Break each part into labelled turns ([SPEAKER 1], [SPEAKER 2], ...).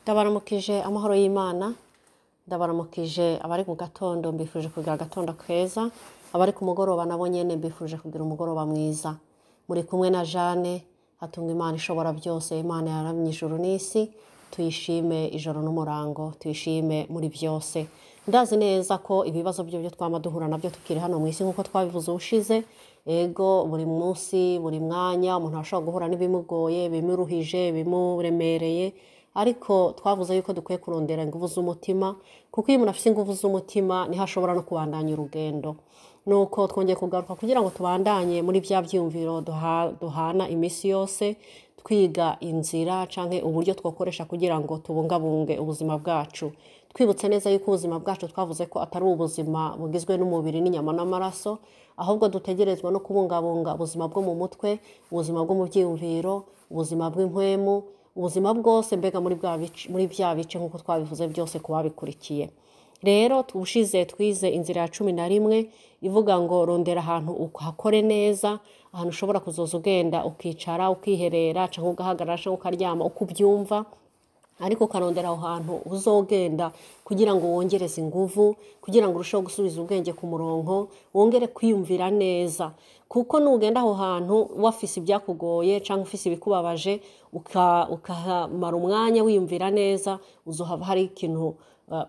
[SPEAKER 1] Ndabaramukije amahoro y'Imana, ndabaramukije abari mu gatondo, mbifuje kugira agatondo keza, abari ku mugoroba nabo nyene mbifuje kugira umugoroba mwiza. Muri kumwe na Jane Hatunga. Imana ishobora byose, Imana yaramye ijuru n'isi, tuyishime ijoro n'umurango, tuyishime muri byose. Ndazi neza ko ibibazo byo byo twama duhura nabyo tukiri hano mu isi, nk'uko twabivuze ubushize. Ego, buri munsi, buri mwanya umuntu arashobora guhura n'ibimugoye, bimuruhije, bimuremereye, ariko twavuze yuko dukwiye kurondera ingufu z'umutima, kuko iyo umuntu afite ingufu z'umutima niho ashobora no kubandanya urugendo. Nuko twongeye kugaruka kugira ngo tubandanye muri bya byiyumviro duhana iminsi yose, twiga inzira canke uburyo twakoresha kugira ngo tubungabunge ubuzima bwacu. Twibutse neza yuko ubuzima bwacu twavuze ko atari ubuzima bugizwe n'umubiri n'inyama n'amaraso, ahubwo dutegerezwa no kubungabunga ubuzima bwo mu mutwe, ubuzima bwo mu byiyumviro, ubuzima bw'impwemu, ubuzima bwose mbega muri bya bice nk'uko twabivuze byose ku babikurikiye. Rero ubushize twize inzira ya 11 ivuga ngo rondera ahantu uhakore neza, ahantu ushobora kuzoza ugenda ukicara, ukiherera, canke ugahagarara, canke ukaryama uko ubyumva, ariko ukarondera aho hantu uzogenda kugira ngo wongereze inguvu, kugira ngo urusheho gusubiza ubwenge ku murongo, wongere kwiyumvira neza. Kuko nugenda aho hantu wafise ibyakugoye canke ufise ibikubabaje, ukahamara umwanya wiyumvira neza, uzohava hari ikintu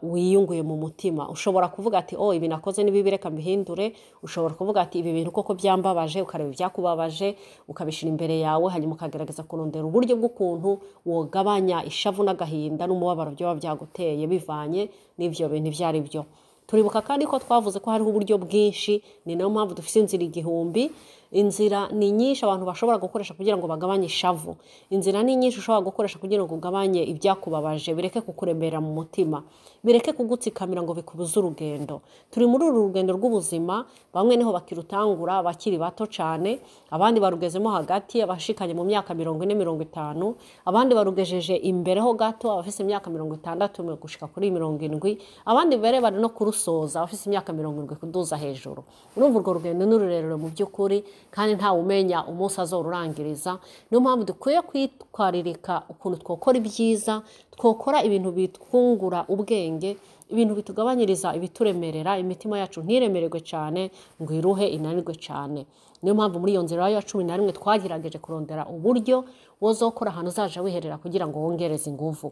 [SPEAKER 1] wiyunguye mu mutima. Ushobora kuvuga ati: "Oh, ibi nakoze ni bibi, reka mbihindure." Ushobora kuvuga ati: "Ibi bintu koko byambabaje." Ukareba ibyakubabaje, ukabishira imbere yawe, hanyuma ukagerageza kurondera uburyo bw'ukuntu wogabanya ishavu n'agahinda n'umubabaro byoba byaguteye bivanye n'ivyo bintu ibyo ari byo. Turibuka kandi ko twavuze ko hariho uburyo bwinshi, ni nayo mpamvu dufite inzira 1000. Inzira ni nyinshi abantu bashobora gukoresha kugira ngo bagabanye ishavu. Inzira ni nyinshi ushobora gukoresha kugira ngo ugabanye ibyakubabaje, bireke kukuremera mu mutima, bireke kugutsikamira ngo bikubuze urugendo. Turi muri uru rugendo rw'ubuzima, bamwe niho bakirutangura bakiri bato cane, abandi barugezemo hagati, abashikanye mu myaka 40, 50, abandi barugejeje imbere ho gato, abafise imyaka 60 gushika kuri 70, abandi mbere bari no kurusoza, abafise imyaka 70 kuduza hejuru. Urumva urwo rugendo ni rurerure mu by'ukuri, kandi ntawe umenya umunsi azorurangiriza. Niyo mpamvu dukwiye kwitwaririka ukuntu twokora ibyiza, twokora ibintu bitwungura ubwenge, ibintu bitugabanyiriza ibituremerera, imitima yacu ntiremererwe cyane ngo iruhe, inanirwe cyane. Niyo mpamvu muri iyo nzira ya 11 twagerageje kurondera uburyo wozokora ahantu uzaja wiherera kugira ngo wongereze inguvu.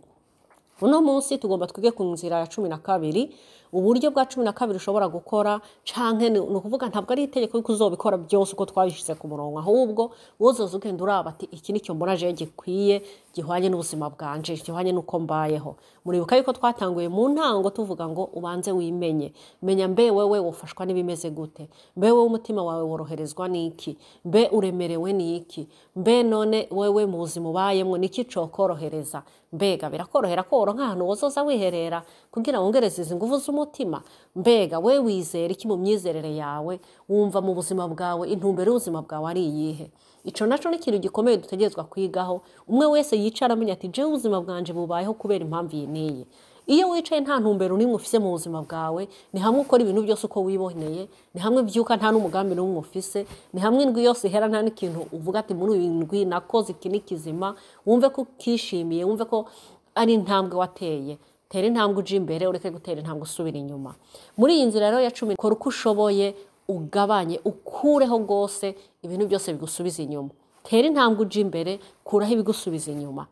[SPEAKER 1] Uno munsi tugomba twige ku nzira ya 12, uburyo bwa 12 ushobora gukora, canke ni ukuvuga ntabwo ari itegeko yuko uzobikora byose uko twabishize ku murongo, ahubwo wozoza ugenda uraba ati: "Iki nicyo mbona jewe gikwiye, gihwanye n'ubuzima bwanje, gihwanye n'uko mbayeho." Muribuka yuko twatanguye mu ntango tuvuga ngo ubanze wimenye, menya mbe wewe wofashwa n'ibimeze gute, mbe wewe umutima wawe woroherezwa n'iki, mbe uremerewe n'iki, mbe none wewe mu buzima ubayemwo niki cokorohereza, mbega birakorohera ko woronka ahantu wozoza wiherera kugira wongereze izi nguvu z'umutima, mbega we wizera iki mu myizerere yawe, wumva mu buzima bwawe intumbero y'ubuzima bwawe ari iyihe. Ico naco ni ikintu gikomeye dutegerezwa kwigaho. Umwe wese yicara amenya ati: "Jewe ubuzima bwanje bubayeho kubera impamvu iyi n'iyi." Iyo wicaye nta ntumbero n'imwe ufise mu buzima bwawe, ni hamwe ukora ibintu byose uko wiboneye, ni hamwe ubyuka nta n'umugambi n'umwe ufise, ni hamwe indwi yose ihera nta n'ikintu uvuga ati: "Muri iyi ndwi nakoze iki ni kizima," wumve ko ukishimiye, wumve ko ari intambwe wateye. Tera intambwe uje imbere, ureke gutera intambwe usubira inyuma. Muri iyi nzira rero ya 10, kora uko ushoboye ugabanye, ukureho rwose ibintu byose bigusubiza inyuma. Tera intambwe uje imbere, kuraho ibigusubiza inyuma.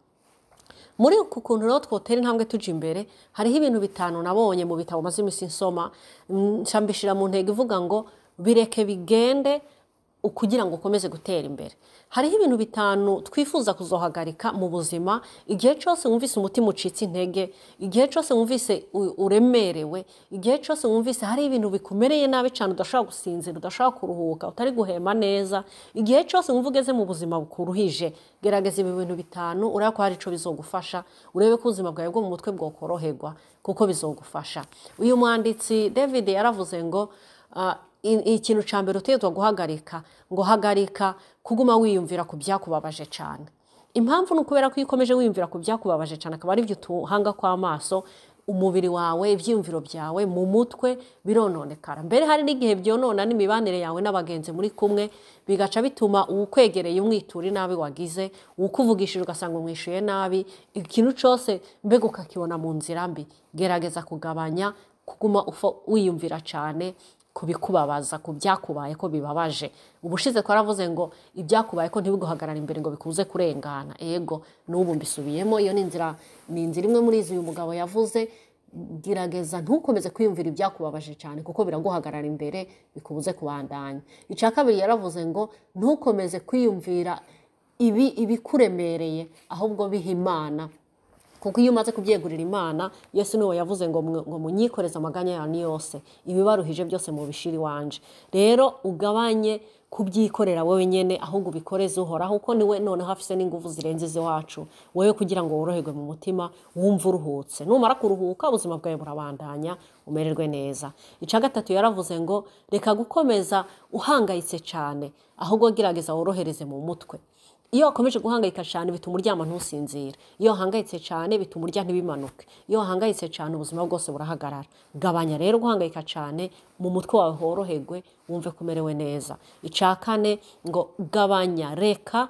[SPEAKER 1] Muri uku kuntu rero twotera intambwe tuja imbere, hariho ibintu bitanu nabonye mu bitabo maze iminsi nsoma, nca mbishira mu ntego ivuga ngo bireke bigende kugira ngo ukomeze gutera imbere. Hariho ibintu bitanu twifuza kuzohagarika mu buzima. Igihe cyose wumvise umutima ucitse intege, igihe cyose wumvise uremerewe, igihe cyose wumvise hari ibintu bikumereye nabi cyane, udashobora gusinzira, udashobora kuruhuka, utari guhema neza, igihe cyose wumva ugeze mu buzima bukuruhije, gerageza ibi bintu bitanu, urebe ko hari ico bizogufasha, urebe ko ubuzima bwawe bwo mu mutwe bwokoroherwa, kuko bizogufasha. Uyu mwanditsi David yaravuze ngo ikintu ca mbere utegerezwa guhagarika, ngo hagarika kuguma wiyumvira ku byakubabaje cane. Impamvu ni ukubera ko iyo ukomeje wiyumvira ku byakubabaje cane, akaba aribyo uhanga kw'amaso. Umubiri wawe, ibyiyumviro byawe mu mutwe birononekara. Mbere hari n'igihe byonona n'imibanire yawe n'abagenzi muri kumwe, bigaca bituma uwukwegereye umwitura inabi wagize, uwukuvugishije ugasanga umwishuye nabi, ikintu cyose mbega ukakibona mu nzira mbi. Gerageza kugabanya kuguma wiyumvira cyane ku bikubabaza, ku byakubaye ko bibabaje. Ubushize twaravuze ngo ibyakubaye ko ntibiguhagarara imbere ngo bikuze kurengana. Ego, n'ubu mbisubiyemo, iyo ni inzira, ni inzira imwe muri izi uyu mugabo yavuze. Gerageza ntukomeze kwiyumvira ibyakubabaje cyane, kuko biraguhagarara imbere bikubuze kubandanya. Icya kabiri yaravuze ngo ntukomeze kwiyumvira ibikuremereye, ahubwo biha Imana. Kuko iyo umaze kubyegurira Imana, Yesu niwe yavuze ngo ngo munyikoreze amaganya yanyu yose, ibibaruhije byose mubishire iwanje. Rero ugabanye kubyikorera wowe nyene, ahubwo ubikoreze Uhoraho, kuko niwe noneho afise n'inguvu zirenze iziwacu, wewe kugira ngo woroherwe mu mutima, wumve uruhutse. Numara kuruhuka ubuzima bwawe burabandanya, umererwe neza. Icya gatatu yaravuze ngo reka gukomeza uhangayitse cyane, ahubwo gerageza worohereze mu mutwe. Iyo wakomeje guhangayika cyane bituma uryama ntusinzire. Iyo wahangayitse cyane bituma urya ntibimanuke. Iyo wahangayitse cyane ubuzima bwose burahagarara. Gabanya rero guhangayika cyane, mu mutwe wawe horoherwe, wumve ko umerewe neza. Icya kane ngo gabanya, reka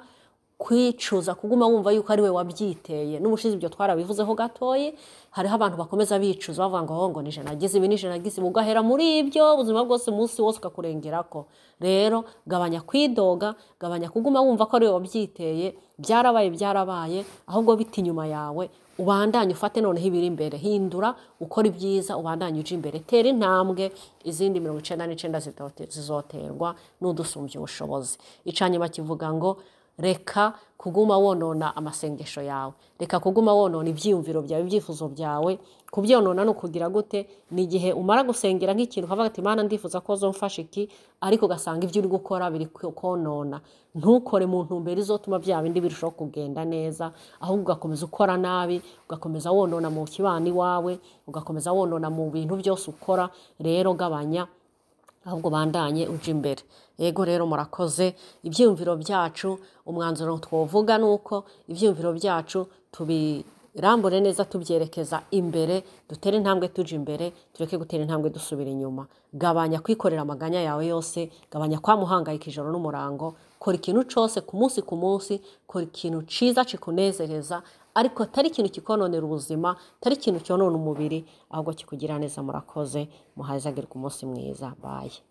[SPEAKER 1] kwicuza, kuguma wumva yuko ari we wabyiteye. N'ubushize ibyo twarabivuzeho gatoyi, hariho abantu bakomeza bicuza bavuga ngo ngo nije nagize ibi, nije nagize ibi, ugahera muri ibyo ubuzima bwose, umunsi wose ukakurengerako. Rero gabanya kwidoga, gabanya kuguma wumva ko ari we wabyiteye, byarabaye byarabaye, ahubwo bita inyuma yawe, ubandanye ufate noneho ibiri imbere, hindura ukora ibyiza, ubandanye uje imbere, tera intambwe, izindi 99 zizoterwa n'udusumbya ubushobozi. Icanyuma kivuga ngo reka kuguma wonona amasengesho yawe, reka kuguma wonona ibyiyumviro byawe, ibyifuzo byawe. Kubyonona ni ukugira gute? Ni igihe umara gusengera nk'ikintu ukavuga ati Mana ndifuza ko uzomfasha iki, ariko ugasanga ibyo uri gukora biri konona. Ntukore mu ntumbero izotuma bya bindi birushaho kugenda neza, ahubwo ugakomeza ukora nabi, ugakomeza wonona mu kibano iwawe, ugakomeza wonona mu bintu byose ukora. Rero gabanya, ahubwo bandanye uje imbere. Yego rero murakoze. Ibyiyumviro byacu, umwanzuro twovuga nuko ibyiyumviro byacu tubirambure neza, tubyerekeza imbere, dutere intambwe tuje imbere, tureke gutera intambwe dusubira inyuma. Gabanya kwikorera amaganya yawe yose, gabanya kwamuhangayika ijoro n'umurango, kora ikintu cose ku munsi ku munsi, kora ikintu ciza kikunezereza, ariko atari ikintu kikononera ubuzima, atari ikintu cyonona umubiri, ahubwo kikugira neza. Murakoze, muhazagirwe umunsi mwiza. Bye.